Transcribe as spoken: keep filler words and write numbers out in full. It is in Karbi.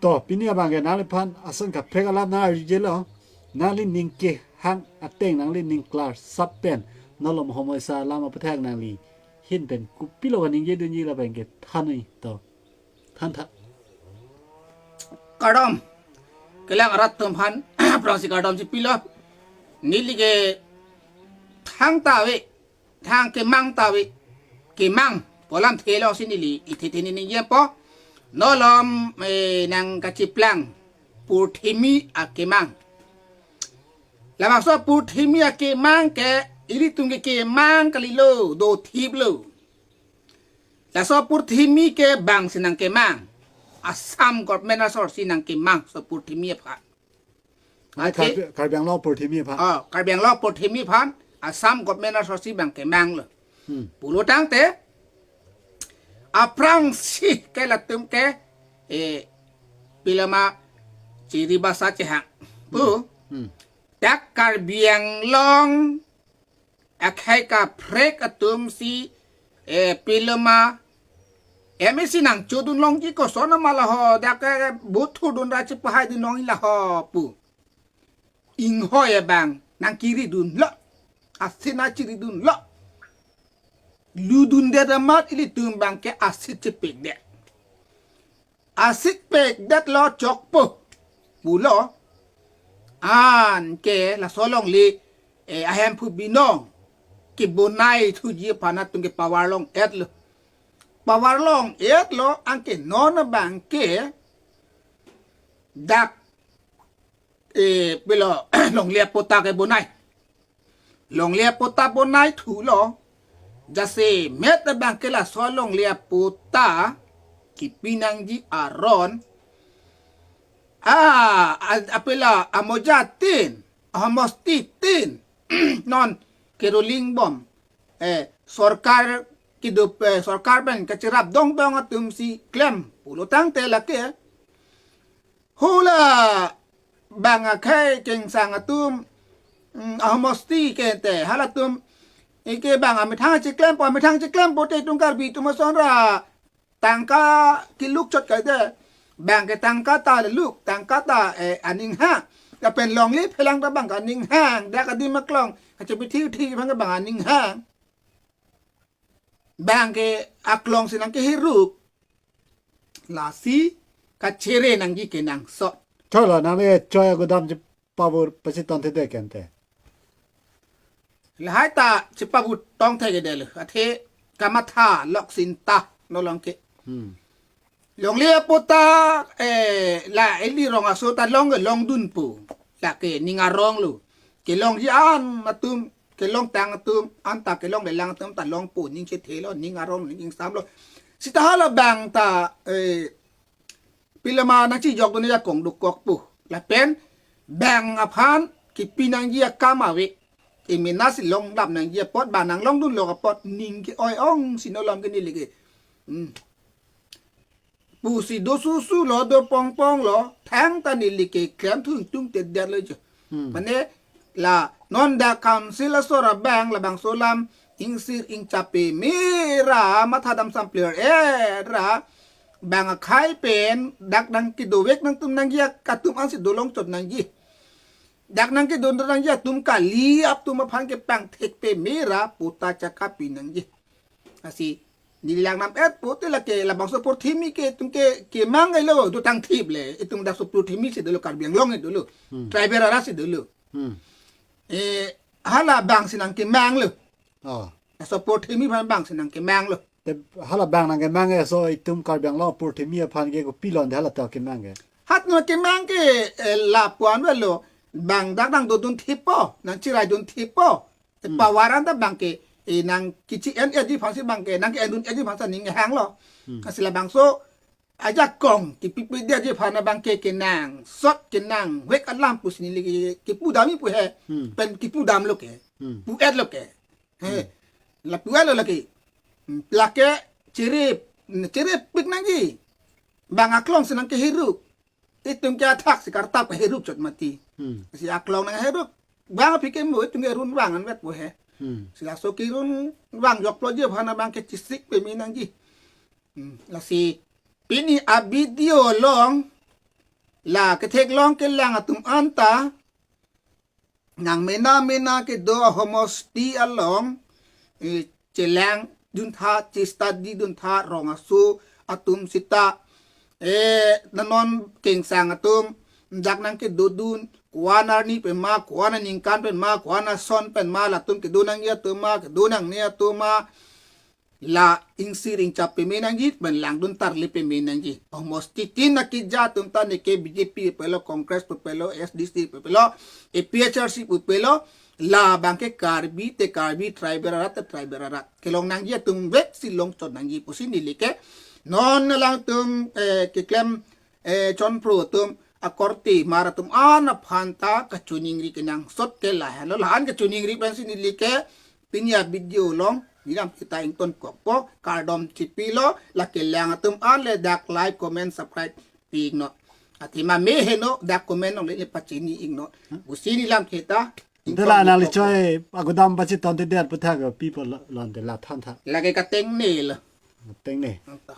To, pini abang ke nangliphan ason kaprek alam nang arjujelo. Nangli ning kehang ateng, nangli ning klarsap pen, nolom homoisa alam aputhak nangli ahin pen kopilo kaningje dunji lapen ke thanoi to. Thantha. Kardom. Kelang arat atum aphan, aphrangsi kardom chipilo. Neli ke thangta ave, thang kemang ta ave. Kemang pu alamthe alongsi neli ithe the ningjepo. Nolom, eh, nangkachiplang purthimi akemang. Labangso purthimi akemang ke ilitum ke kemang kalilo, dothiplo. Laso purthimi ke bangsi nangkemang. Assam government asor si nangkemang so purthimi aphan. Mane Ake- Karbi, Karbi Anglong purthimi aphan. Oh, Karbi Anglong purthimi aphan Assam government asor si bang kemanglo. Hmm. Pulo tangte, aphrangsi ke latum ke, eh, pilama chiri basa chehang pu. Hmm. Dak Karbi Anglong akhei kaprek atum si, eh, pilama M A C nangchodun longji koson ma laho, dak, eh, buthu dun ra chipahai dun longji laho pu. Inghoi abang nangkiri dunlo. Asit nangchiri dunlo. Ludundet amat ilitum abang ke asit chepekdet. Asit pekdetlo chokpo pulo. Anke laso longle, eh, ahemphu binong kebonai thuji aphan atum ke pavar long-etlo. Pavar long-etlo anke non abang ke dak, eh, pilo longle apatta kebonai. Longle apatta bonai thulo. Jasemet abang ke laso longle apatta kipi nangji aron. Ah, a-, apila amoja tin, ahomosti tin. Non keroling bom. Eh, sorkar kedo, eh, sorkar pen kachirap dongdong atum si klem pulo tangte lake. Hula bang akhei kengsang atum, mm, ahomosti kente halatum ike bang amethang chiklempo, amethang chiklempo te itum Karbi atum asonra tangka keluk chot kaide. Bang ke tangka ta leluk, tangka ta, eh, aning hang. Lapen longle phelang ta bang ke aning hang, dak adim aklong kachepithi uthi bang ke bang aning hang. Bang ke aklong si nangkehirup. Lasi kachere nangji kenangsot. Cholo, nangli choi agodam chepavur pasi tongthedet kente. Lahai ta chepavur tongthedetlo. Athe kamatha lok sinta nolong ke. Hmm. Longle apatta, eh, la ili rong aso ta long, longdunpo. Lake ning aronglo. Kelongji an atum, kelongtang atum, anta kelonglelang atum ta longpo, ning chethelo, ning arong, ning ingsamlo. Sita hala bang ta, eh, pilama nangchijokdun ajakong dokokpo. Lapen bang aphan kipi nangji akam ave. Emena si longlap nangji apot, bang nanglongdunlok apot ning ke-oi ong si nolom ke neli ke. Hmm. Pusi do susu lo, do pongpong lo, thangta neli ke klem thung tungtedetlo jo. Hmm. Mane la non dak council asor abang labangso alam ingsir ingchap peme ra, mathadam sampler era, bang akhei pen dak nangkedovek nangtum nangji atum ansi dolong chot nangji. Dak nangkedon nangji atum kali atum aphan kepangthek peme ra patta chekapi nangji. Lasi neli lang nam-etpo te lake labangso purthimi ke itum ke kemang kailo, do tangthip le, itum dak so purthimi si dolo, Karbi Anglong si dolo. Hmm. Tribal arat si dolo. Hmm. Eh, hala bangsi nangkemanglo. Oh. Laso purthimi aphan bangsi nangkemanglo. Te hala bang nangkemang ke, so itum Karbi Anglong purthimi aphan ke kopilo te hala ta kemang ke. Hat nangkemang ke, eh, lapu-an avelo, bang dak nangdodunthipo, nangchiraidunthepo. Hmm. Pavar anta bang ke, eh, nangkechi-en-etji aphansi bang ke, nangke-endun-etji aphansi ning hanglo. Hmm. Lasi labangso ajakong kipipedetji aphan abang ke kenangsot kenangvek alam pusi neli ke, kipudamji pu he. Hmm. Pen kipudamlo ke. Hmm. Pu-etlo ke. He. Hmm. La pu-etlo lake. Hmm, lake chirip, chiripik nangji. Bang aklong si nangkehirup. Itum ke athak si kartap kehirup chot mati. Hmm. Si aklong nanghirup. Bang aphi ke mo itum ke runvang anvetpo he. Hmm. Si laso kerunvang jokloji aphan abang ke chisik peme nangji. Hmm. Lasi pini a-video along La ketheklong kelang atum anta nang mena mena kedo ahomosti along, eh, chelangdun tha, che-study dun tha rong aso atum sita, eh, nanon kengsang atum dak nangkedodun, ko-an arni pen ma, ko-an aningkan pen ma, ko-an ason pen ma, latum kedo nangji atum ma, kedo nangne atum ma, la ingsir ingchap peme nangji, pen langdun tarle peme nangji. Ahomosti tin akija atum ta neke B J P pupelo, Congress pupelo, S D C pupelo, A P H L C pupelo, labang ke Karbi te Karbi, tribal arat te tribal arat. Kelong nangji atum vek si longchot nangji pusi neli ke. Non alangtum, eh, keklem, eh, chonpro atum akorte mar atum an aphan ta kachiningri kenangsot ke lahenlo, la-an kachiningri pensi neli ke pini a-video along neli lam kita ingtonkokpo, kardom chipilo, la kelang atum an le dak like, comment, subscribe pi iknon. Athema me heno dak comment along le pachini iknon. Pusi neli lam kita. Ante la nangli ingtonkokpo. Choi agodam pachitontedet aputhak pipo lo, lonte la than tha. Lake katengne lo. Tengne. Anta.